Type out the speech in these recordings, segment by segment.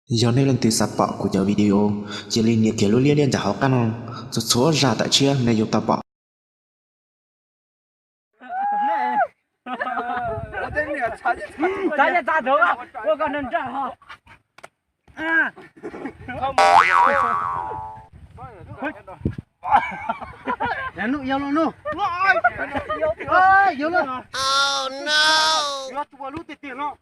Yog nej leej twg xav pom kuv cov video, cia li nias kiag lub liab liab ncaj hauv qab no, txhua txhua zaj tam tshiab nej yuav tau pom. Lub tiag tiag no.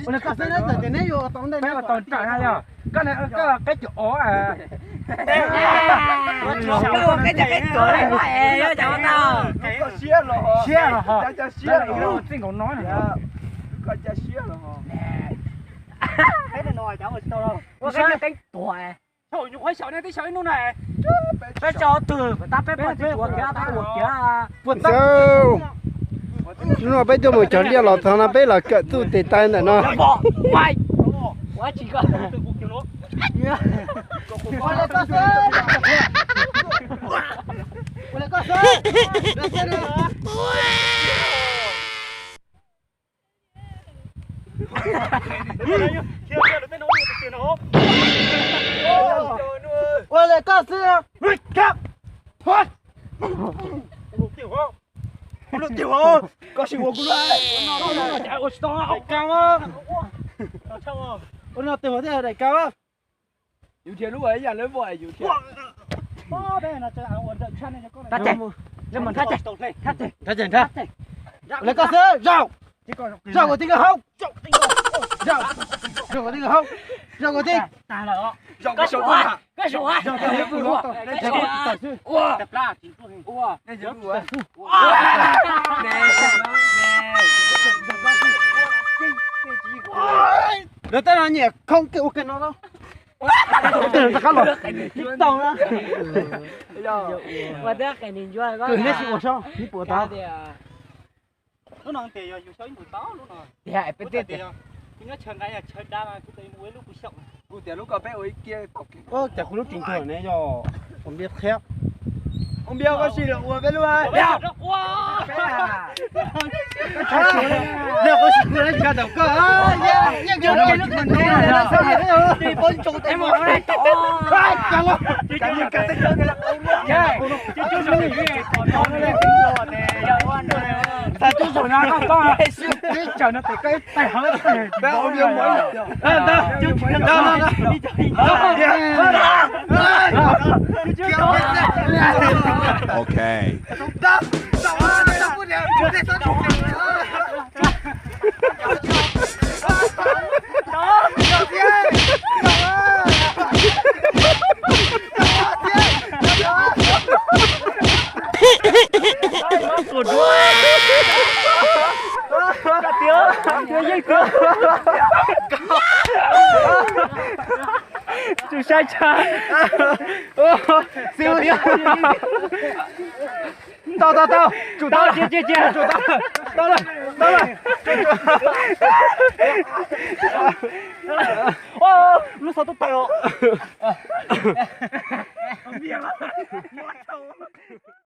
Ua li koj xwb, neb txawm tias neb yuav ua tau ntej, neb ua tau ntsawm na yog koj, koj qeb cov ov. Siab los ho, txij nkaus no. Peb tso twg tab peb pom tsis ua kiag, tab ua kiag. Hnub no peb tuaj mus cog liaj los txog no peb los kawm txuj tes taw ntawm no. Ua li koj xwb. Koj sim ua kuv lub, ua no tes ua thiaj daim kav. Yus dhia lub ib yam lawv voj yus dhia. Thab tseg, thab tseg, thab tseg. Lawv koj xwb, zaum. Zaum kom tib nkaus hauv. Zaum kom tib nkaus hauv. Zaum kom tib. Zaum kom saum toj. Lawv tej no nyiam khoob kiag ua kiag no. Rov qab los tsis tau na. Neb sim ua seb neb puas tau. Lub no tias yog yus xyaum ib ntus tau lub no. Tias peb tias kuv nyob chaw nqa yog chaw dab mas kuv tes mus ua ib lub kuv xyaum. Kuv tias lub ko peb ua ib kiag tau. Cas kuv lub tseem tuag ne yog ua npiab qhiab. Ua npiab koj sim los ua peb lub. Yog koj sim kuv lub tseem tuag koj. Tib tsaws no tes koj ib teg hauv tes. Ok. Tsum sai tsam. Tau tau tau, tsum tau, tsum tau, tau lawm, tau lawm. Lub xov tooj tawg os.